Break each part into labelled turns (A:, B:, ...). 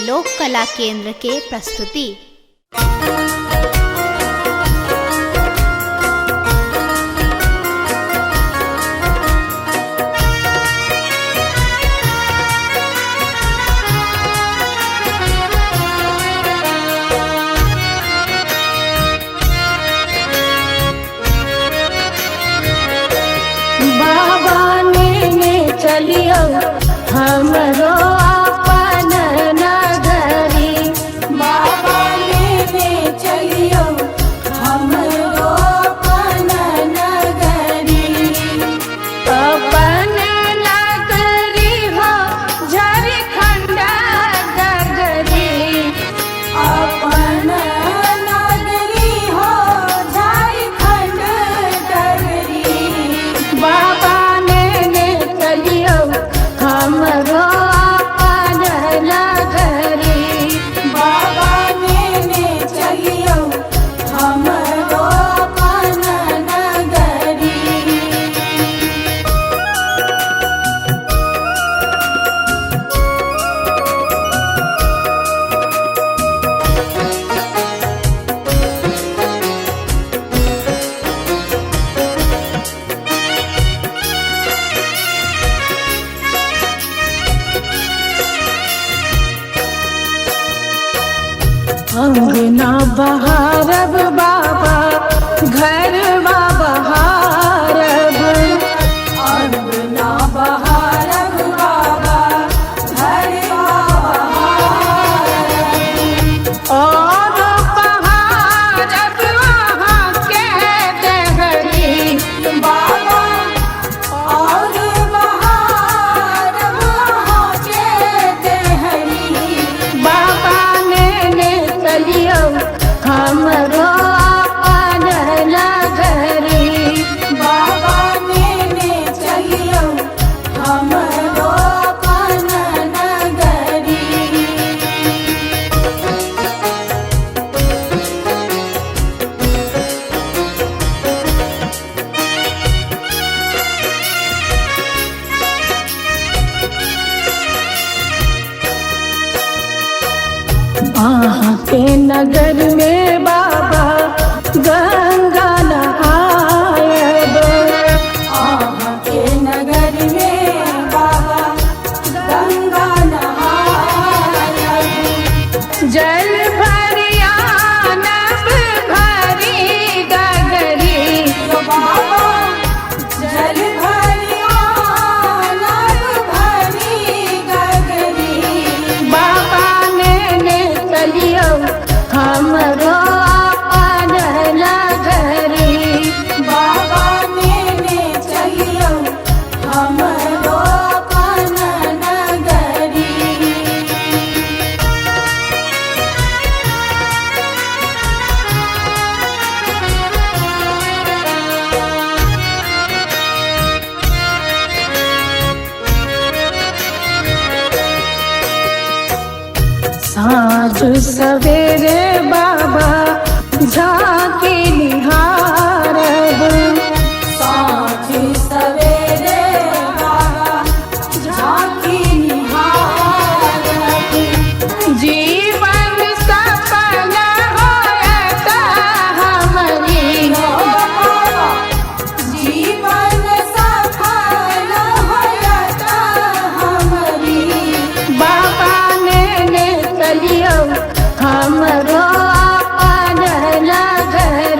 A: लोक कला केंद्र के प्रस्तुति।
B: बाबा ने चलियो हमरो अपन नगरी।
C: बाबा लेने चलियो हमरो अपन नगरी।
B: अपन नगरी हो झारखंड नगरी।
C: अपन नगरी हो झारखंड नगरी।
B: बाबा ने चलियो हमरो अपन नगरी।
C: बाबा लेने चलियो हमरो अपन नगरी।
B: अंगना बहारब बाबा घर बहारब।
C: अंगना बहारब बाबा घर बहारब।
B: और बहारब वहाँ के दहरी।
C: बाबा और बहारब वहाँ के देहरी।
B: बाबा ने चलियो हमरो अपन नगरी।
C: बाबा नेने चलियो हमरो अपन नगरी।
B: अहाँ के नगर में बाबा गंगा नहायब।
C: अहाँ के नगर में बाबा गंगा नहायब।
B: जल भरिया नब भरी गगरी।
C: बाबा जल भरिया नभ भरी गगरी।
B: बाबा ने चलियो हमरो अपन नगरी।
C: बाबा नेने चलियो हमरो अपन नगरी।
B: साँझ सवेरे बाबा झांकी निहारब।
C: साँझ सवेरे बाबा झांकी निहारब।
B: जीवन सफल होयत हमरी।
C: बाबा जीवन सफल होयत हमरी।
B: बाबा ने चलियो हमरो अपन नगरी।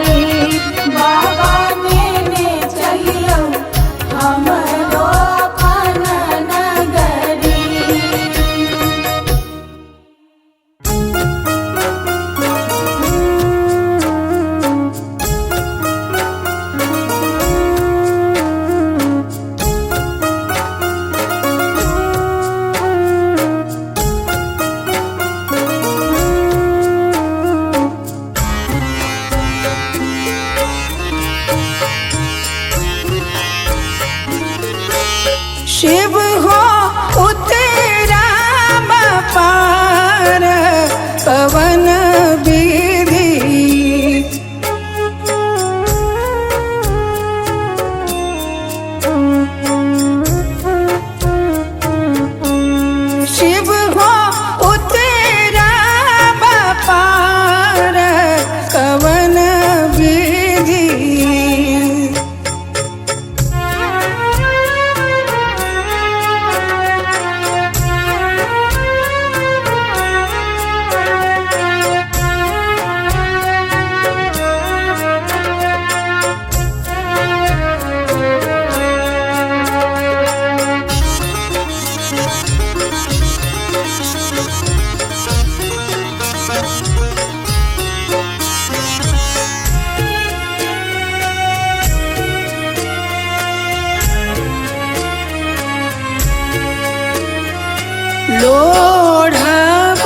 B: लोढ़ब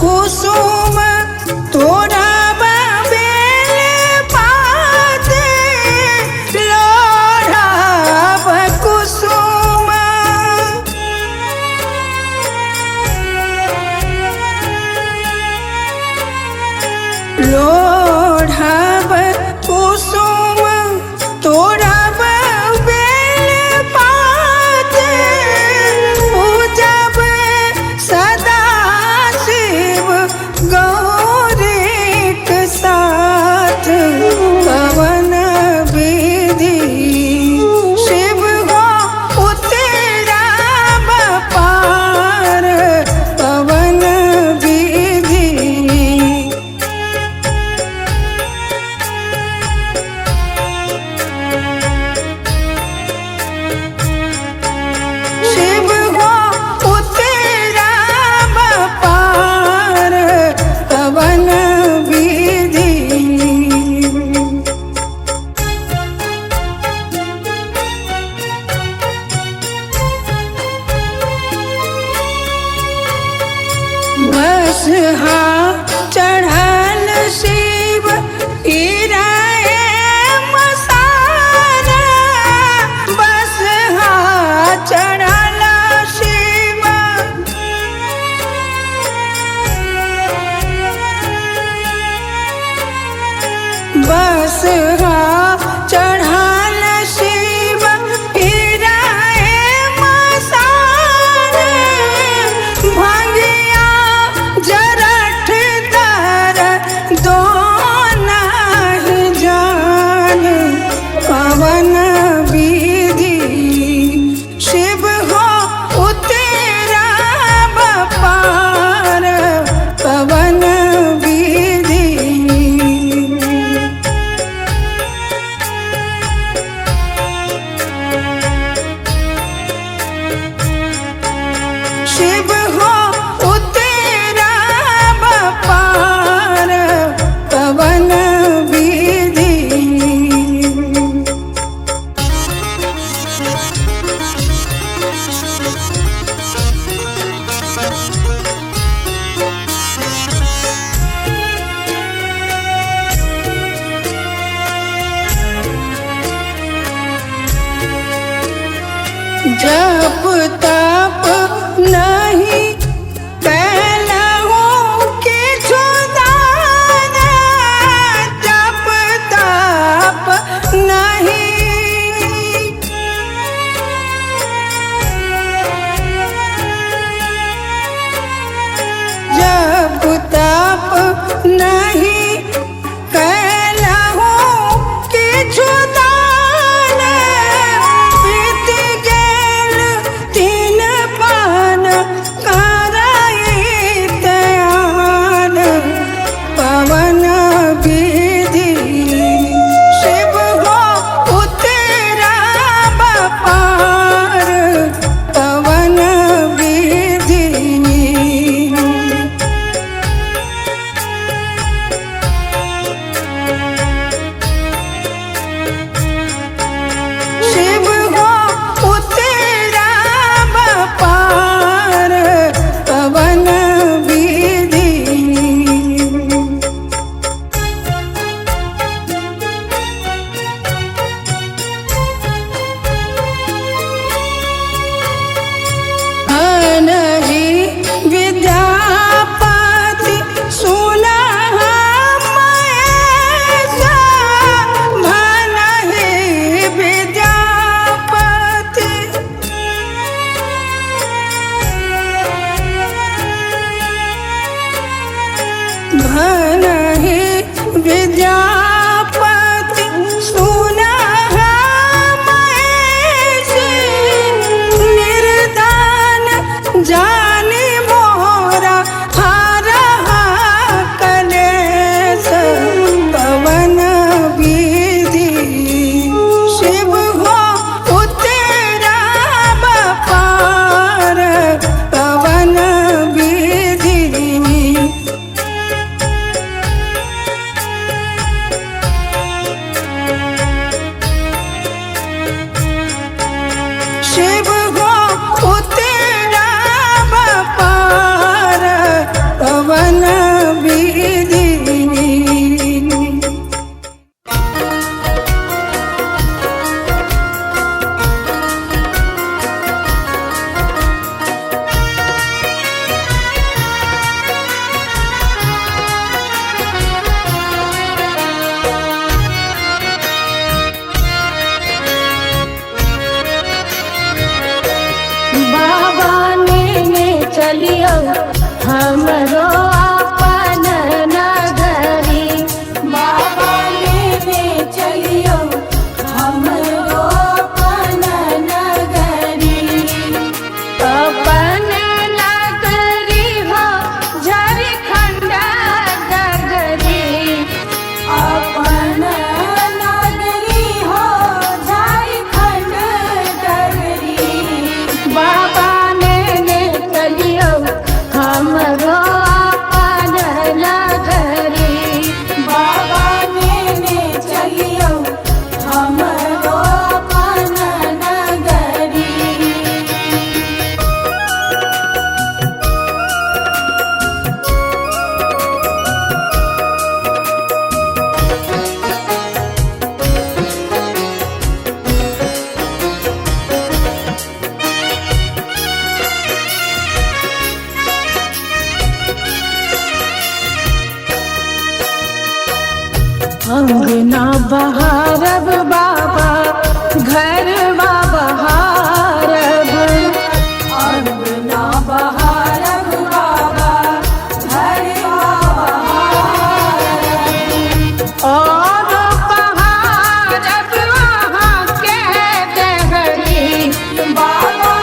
B: कुसुम तोड़ब बेल पात, लोढ़ब कुसुम। लोढ़ब कुसुम तोड़ब बेल पात, पूजब सदा शिव गौरीक साथ। पवन विधि शिव हो उतरब पार, पवन विधि। शिव हो उतरब पार, पवन विधि। बसहा चढ़ल शिव इराए मसान, बसहा चढ़ल शिव। बसहा चढ़ल शिव इराए मसान, भंगिया जरठ दर दो नाही अंगना बहारब बाबा, घरवा बहारब।
C: अंगना बहारब बाबा, घरवा बहारब।
B: और बहारब अहाँ के देहरी।
C: बाबा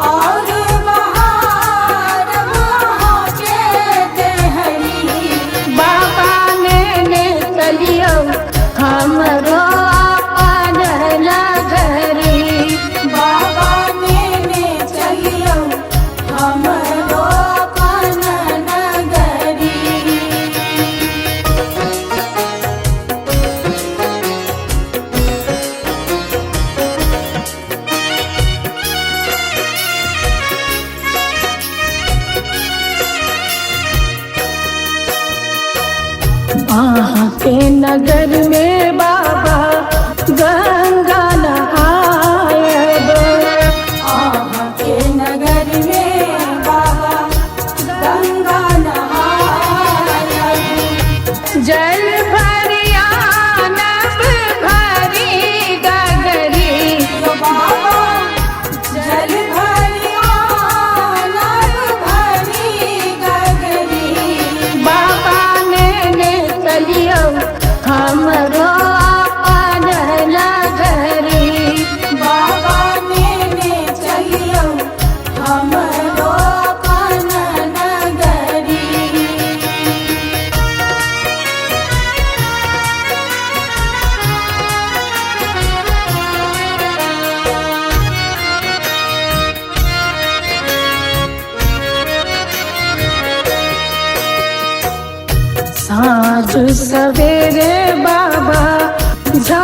C: और बहारब अहाँ के देहरी।
B: बाबा नेने चलियौ हमरो अपन नगरी।
C: बाबा नेने चलियौ हमरो अपन नगरी।
B: अहाँ के नगर में बाबा गंगा नहायब।
C: अहाँ के नगर में बाबा गंगा नहायब।
B: जल भरिया नब भरी गगरी।
C: बाबा जल भरिया नभ भरी गगरी।
B: बाबा नेने चलियौ हमरो अपन नगरी।
C: बाबा नेने चलियौ हमरो अपन नगरी।
B: साँझ सवेरे बाबा झा